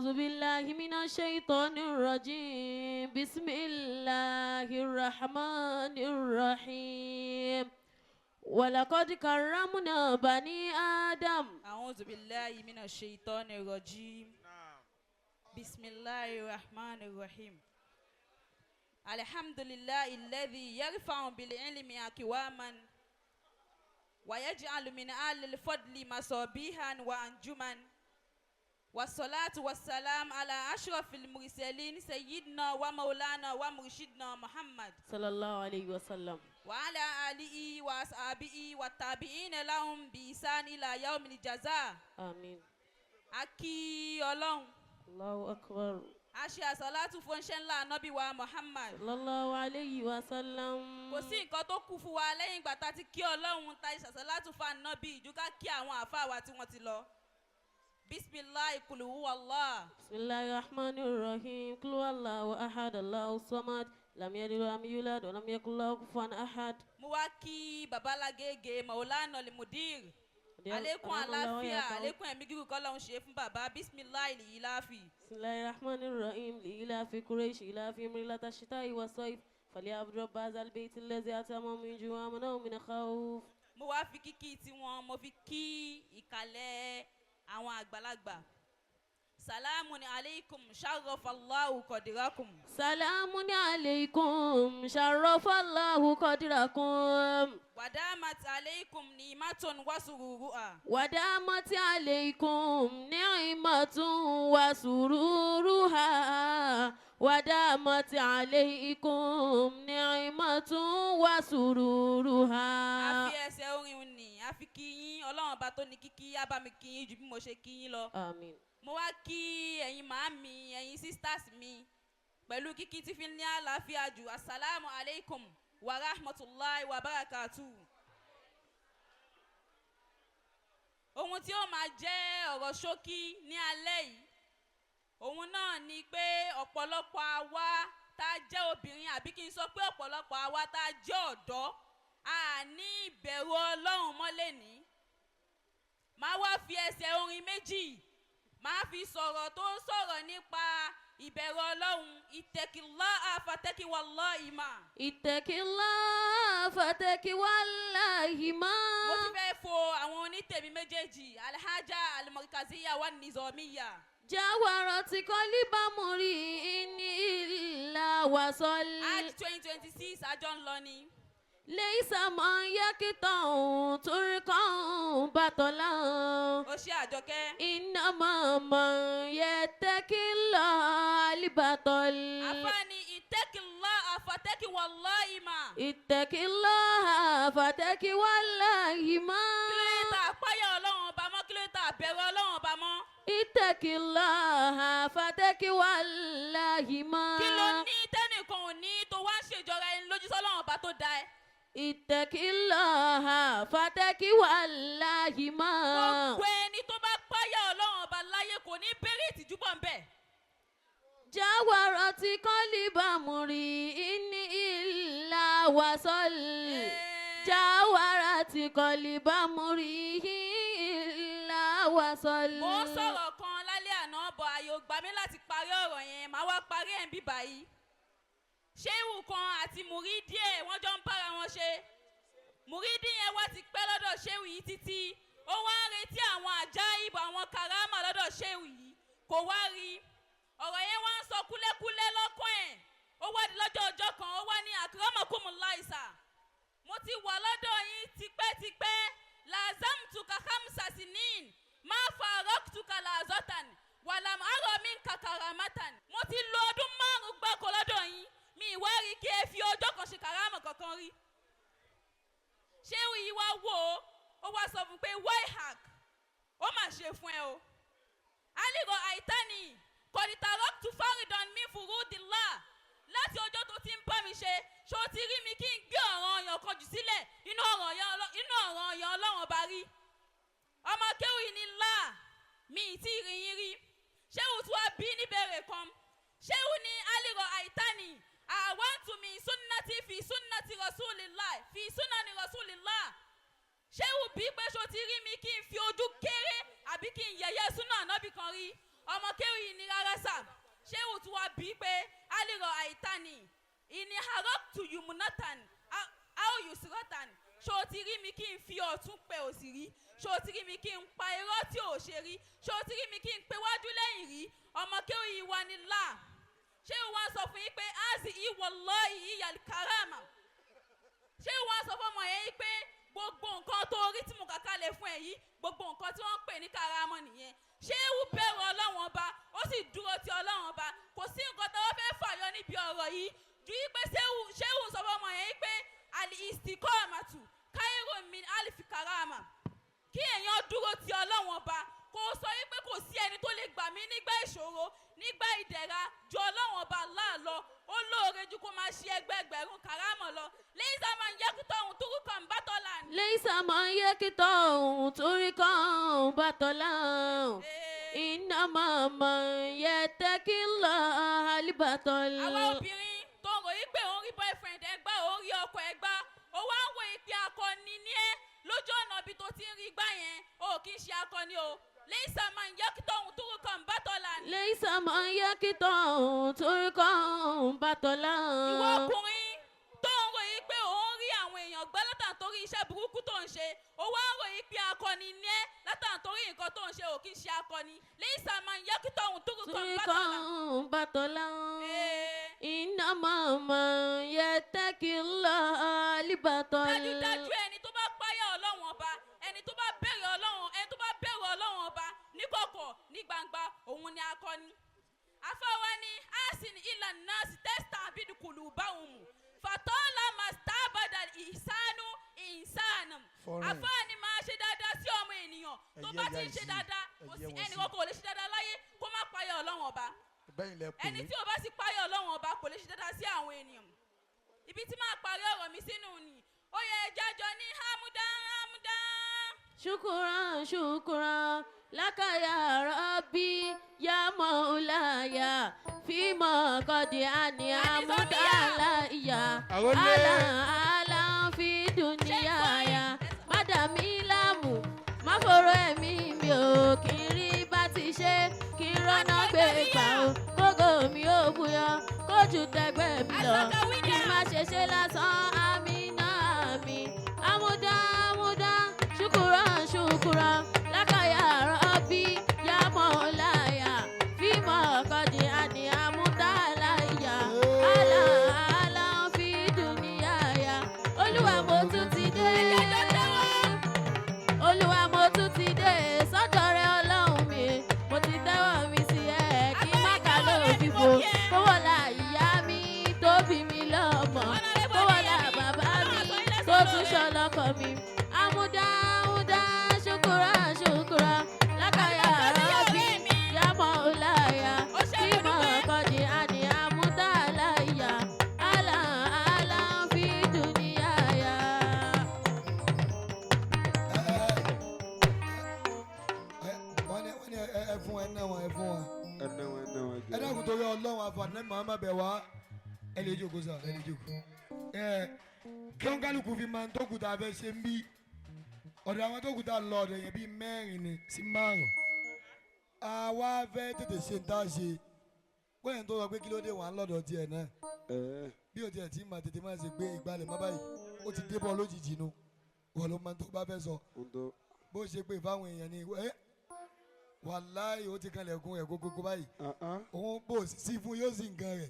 أعوذ بالله من الشيطان الرجيم. بسم الله الرحمن الرحيم. ولقد كرمنا بني آدم. أعوذ بالله من الشيطان الرجيم. بسم الله الرحمن الرحيم. الحمد لله الذي يرفع بالعلم أقواما ويجعل من أهل الفضل مصابيحا وأنجما، والصلاة والسلام على أشرف المرسلين سيدنا ومولانا ومرشدنا محمد صلى الله عليه وسلم وعلى آله وأصحابه والتابعين لهم بإحسان إلى يوم الجزاء. آمين. A kí Ọlọ́run. الله أكبر. A ṣe àsàlátù fún ṣẹ́ ńlá ànábì wa Muhammad. صلى الله عليه وسلم. Kò sí nǹkan tó kù fún wa lẹ́yìn ìgbà tá a ti kí Ọlọ́run, tá a ṣe àsàlátù fún ànábì, ìjú ká kí àwọn àáfàá wa tí wọ́n ti lọ. Bisimilahi kuluhu Allah. بسم الله الرحمن الرحيم. قل هو الله أحد، الله الصمد، لم يلد ولم يولد ولم يكن له كفوا أحد. Mo wá kí babalágége Maulana Limudir, àlékún àlàáfíà, àlékún ẹ̀mí gígùn kọ́lọ́hún ṣe fún bàbá. Bisimilahi lìyíláfì. بسم الله الرحمن الرحيم. لإيلاف قريش إيلافهم رحلة الشتاء والصيف، فليعبدوا رب هذا البيت الذي أطعمهم من جوع وآمنهم من خوف. Mo wá fi kíkí tiwọn, mo fi kí ìkàlẹ̀ àwọn àgbàlagbà. Salamu alaykum, sharafallahu qadirakum. سلام عليكم، شرف الله قدركم. Wadamat alaykum ni'matun wasururu'a. ودامت عليكم نعمة وسرورها، ودامت عليكم نعمة وسرورها. A fi ẹsẹ̀ orin ní a fi kí yín. Ọlọ́run ọba tó ní kíkí á bá mi kí yín ju bí mo ṣe kí yín lọ. آمين. Mo wá kí ẹ̀yin màámi, ẹ̀yin sisters mi, pẹ̀lú kíkí tí fi ń ní àlàáfíà jù: asalaamu alaykum wa rahmatulahi wa barakatu. Ohun tí ó máa jẹ́ ọ̀rọ̀ ṣókí ní alẹ́ yìí, òun náà ni pé ọ̀pọ̀lọpọ̀ àwa tá a jẹ́ obìnrin, àbí kí n sọ pé ọ̀pọ̀lọpọ̀ àwa tá a jẹ́ ọ̀dọ́, a ní ìbẹ̀rù Ọlọ́run mọ́lẹ̀ ní. Máa wá fi ẹsẹ̀ orin méjì máa fi sọ̀rọ̀ tó ń sọ̀rọ̀ nípa ìbẹ̀rù Ọlọ́run. Ìtẹ̀kìlá àfàtẹ́kìwàlọ́ ìmà. اتق الله فتقوى الله ما. Mo ti fẹ́ fo àwọn onítèmi méjèèjì, Alhaja Alimọ̀kazíyà wà Nizọ̀míyà. جاورت قلب امرئ إلا وصل. Hajj 2026, àjọ ń lọ ni. ليس من يقطع طرقا بطلا. Ó ṣe, Àjọkẹ́. إنما من يتق الله البطل. Àfààní ìtẹ́kìlá àfàtẹ́kìwàlọ́ ìmà. اتق الله فتقوى الله ما. Kí ló dé tá a páyà Ọlọ́run ọba mọ́? Kí ló dé tá a bẹ̀rù Ọlọ́run ọba mọ́? اتق الله فتقوى الله ما. Kí ló ní tẹ́nìkan ò ní tó wá ń ṣèjọra ẹni lójú sọ́lọ́run ọba tó da ẹ? اتق الله فتقوى الله ما. Gbogbo ẹni tó bá páyà Ọlọ́run ọba láyé kò ní bẹ̀rẹ̀ ìtìjú bọ̀ ń bẹ̀. جاورت قلب امرئ إلا وصل. جاورت قلب امرئ إلا وصل. Mo ń sọ̀rọ̀ kan lálẹ́ àná bọ̀, àyò gbà mí láti parí ọ̀rọ̀ yẹn, màá wá parí ẹ̀ ń bí báyìí. Ṣéwù kan àti mùrídìí ẹ̀, wọ́n jọ ń bára wọn ṣe. Mùrídìí yẹn wá ti pẹ́ lọ́dọ̀ ṣéwù yìí títí, ó wá ń retí àwọn àjáìbò, àwọn karama lọ́dọ̀ ṣéwù yìí, kò wá rí. Ọ̀rọ̀ yẹn wá ń sọ kúlẹ́kúlẹ́ lọ́kàn ẹ̀. Ó wá di lọ́jọ́ ọjọ́ kan, ó wá ní, "Akramakumullah, mo ti wà lọ́dọ̀ yín tipẹ́tipẹ́, lazamtuka khamsa sinin má faraktuka lazotan wàlàm arọ minka karamatan. Mo ti lo ọdún 5 gbáko lọ́dọ̀ yín, mi ìwá rí kí ẹ fi ọjọ́ kan ṣe karama kankan rí." Ṣéwù yìí wá wò ó, ó wá sọ fún pé, "Why hack ó mà ṣe fún ẹ o aligo aitani kọ̀dìtàrọ́kùtù fáridàn mi furudillah. Láti ọjọ́ tó ti ń bá mi ṣe, ṣó ti rí mi kí n gbé ọ̀ràn ọyàn kan jù sílẹ̀ inú ọ̀ràn ọyàn Ọlọ́run ọba rí?" Ọmọ kéwì ní là mi ì tí ì rí yín rí. Ṣéwù tí wàá bí níbẹ̀rẹ̀ kan, ṣéwù ní, "Aligo aitani àwọ̀ntúnmí sunnati fi sunnati rasulillah fi sunnani rasulillah." Ṣéwù bí pé, ṣó ti rí mi kí n fi ojú kéré àbí kí n yẹ̀yẹ́ súnà ànábì kan rí? Ọmọ kéwì ní rárá. Ṣéwù tí wàá bí pé alirọ àìtánì ìní harọ́pùtù yumunatan aoyusrotan. Ṣó o ti rí mi kí n fi ọ̀tún pe òsì rí? Ṣó o ti rí mi kí n pa irọ́ tí ò ṣe rí? Ṣó o ti rí mi kí n pe wájú lẹ́yìn rí? Ọmọ kéwù yìí wà ní là. Ṣéwù wá sọ fún yín pé azi ìwọlọ́ ìyàl karama. Ṣéwù wá sọ fún ọmọ yẹn yín pé gbogbo nǹkan tó rí tí mo kà kalẹ̀ fún ẹ yìí, gbogbo nǹkan tí wọ́n ń pè ní karama nìyẹn. Ṣéwù bẹ̀rù Ọlọ́run Ọba, ó sì dúró ti Ọlọ́run Ọba. Kò sí nǹkan tó wọ́n fẹ́ fàyọ níbi ọ̀rọ̀ yìí ju yí pé ṣéwù sọ fún ọmọ yẹn yín pé al-istiqamatu khairun min alfi karama. Kí èèyàn dúró ti Ọlọ́run Ọba, kó sọ yí pé kò sí ẹni tó lè gbà mí nígbà ìṣòro, nígbà ìdẹ̀ra ju Ọlọ́run Ọba láàlọ́, ó lóore ju kó máa ṣe ẹgbẹẹgbẹ̀rún karamọ̀ lọ. Lẹ́yìn máa ń yẹ kí tọ̀hún túrú kan bá tọ́lá ni. ليس من يقطع طرقا بطلا إنما من يتق الله البطل. Àwa obìnrin tó ń ròyìn pé òun rí boyfriend ẹ gbá, òun rí ọkọ ẹ gbá, ó wá ń wo ìpè akọni ní ẹ lójú ọ̀nà ibi tó ti ń rí gbá yẹn, ó kì í ṣe akọni o. Lẹ́yìn máa ń yẹ kí tọ̀hún túrú kan bá tọ́lá ni. ليس من يقطع طرقا بطلا. Ìwọ ọkùnrin tó ń ròyìn pé òun rí àwọn èèyàn gbọ́ látàntorí iṣẹ́ burúkú tó ń ṣe, ó wá ń ròyìn pé akọni ní ẹ́ látàntorí nǹkan tó ń ṣe, ò kì í ṣe akọni. Lẹ́yìn máa ń yẹ kí tọ̀hún túrú kan bá tọ́lá. طرقا بطلا Ee. إنما من يتق الله البطل. Dájúdájú, ẹni tó bá páyà Ọlọ́run Ọba, ẹni tó bá bẹ̀rẹ̀ Ọlọ́run, ẹni tó bá bẹ̀rù Ọlọ́run Ọba níkọ̀kọ̀ ní gbangba, òun ni akọni. Afọwọ́ ni asin ìlànà nọ́ọ̀sì tẹ́sítà bídùkùlù báwọn mu fàtọ́lá màsítábàdà ìsánú ìsánù. Foreign. Àfáàní máa ṣe dáadáa sí ọmọ ènìyàn tó Ẹ bá yẹ ti ń ya ṣe yìí, dáadáa, ẹ kò yẹ sí wọn ẹnì sí. kan kò lè ṣe dáadáa láyé kó má páyà Ọlọ́run Ọba. Bẹ́yìn lẹ pè Ẹni é. tí o bá sì páyà Ọlọ́run Ọba kò lè ṣe dáadáa sí àwọn ènìyàn. Ibi tí máa parí ọ̀rọ̀ mi sínú ni ó yẹ ẹjẹ́ jọ ní hamuda hamuda. شكرا شكرا لك يا ربي يا مولاي فيما قد أنعمت علي. Àrólé. على على في دنياي mádàmí láàmú má fòrò ẹ̀mí mi ò kí n rí bá ti ṣe kí n rọ́nà gbé gbà ó kókó mi ò búyọ kójú tẹgbẹ́ mi lọ kí n má ṣe ṣe lásán. Àmì náà àmì àmúdá àmúdá ṣùkúrọ̀ ṣùkúrọ̀ lákàyà rọ́bì yá mọ́láyà fímọ̀ kọ́dí àní àmúdá láyà àlà àlà fi dùnìyàyà. Olúwa, mo tún ti dé. Olúwa, mo tún ti dé sọ́dọ̀ rẹ. Ọlọ́run mi, mo ti tẹ́wọ́ mi sí ẹ kí má kà ló fìfò kó wọ́lá ìyá mi tó bí mi lọ́mọ, kó wọ́lá bàbá mi tó tún ṣọlọ́kọ mi. Àmúdá àmúdá ṣùkúrà ṣùkúrà lákàyà rọ́bì yàmọ̀ ọ̀láyà bímọ kọ́ni àní àmúdá láyà àlà àlà fi dùnìyàyà. Wọ́n ní ẹ fún ẹ náà wọn, ẹ fún wọn. Ẹ náwó, ẹ náwó Ẹ jẹ. dákun, torí Ọlọ́run, àfààní Muhammad bẹ̀ wá, ẹ lè jókòó sà, ẹ lè jókòó. Ẹ kí wọn kálukú fi máa ń tó kùtà fẹ́ ṣe ń bí ọ̀dọ̀ àwọn tó kùtà lọ ọ̀dọ̀ yẹn bíi mẹ́rin ni sí márùn. Àwa fẹ́ tètè ṣe ń tá a ṣe kóyìn tó sọ pé kí ló dé wà ń lọ́dọ̀ tiẹ̀ náà. Ẹ Bí o tiẹ̀ tí mà tètè máa ṣe gbé ìgbàlẹ̀ mọ́ báyìí, ó ti dé bọ́ lójijì nu, wọ́n ló máa tó bá fẹ́ sọ. Ń tó. Bó ṣe pé fáwọn èèyàn ni ẹ wàláhì, ó ti kanlẹ̀kùn ẹ̀ gógógó báyìí. Òun bò sí fún yóò sì nǹkan rẹ̀.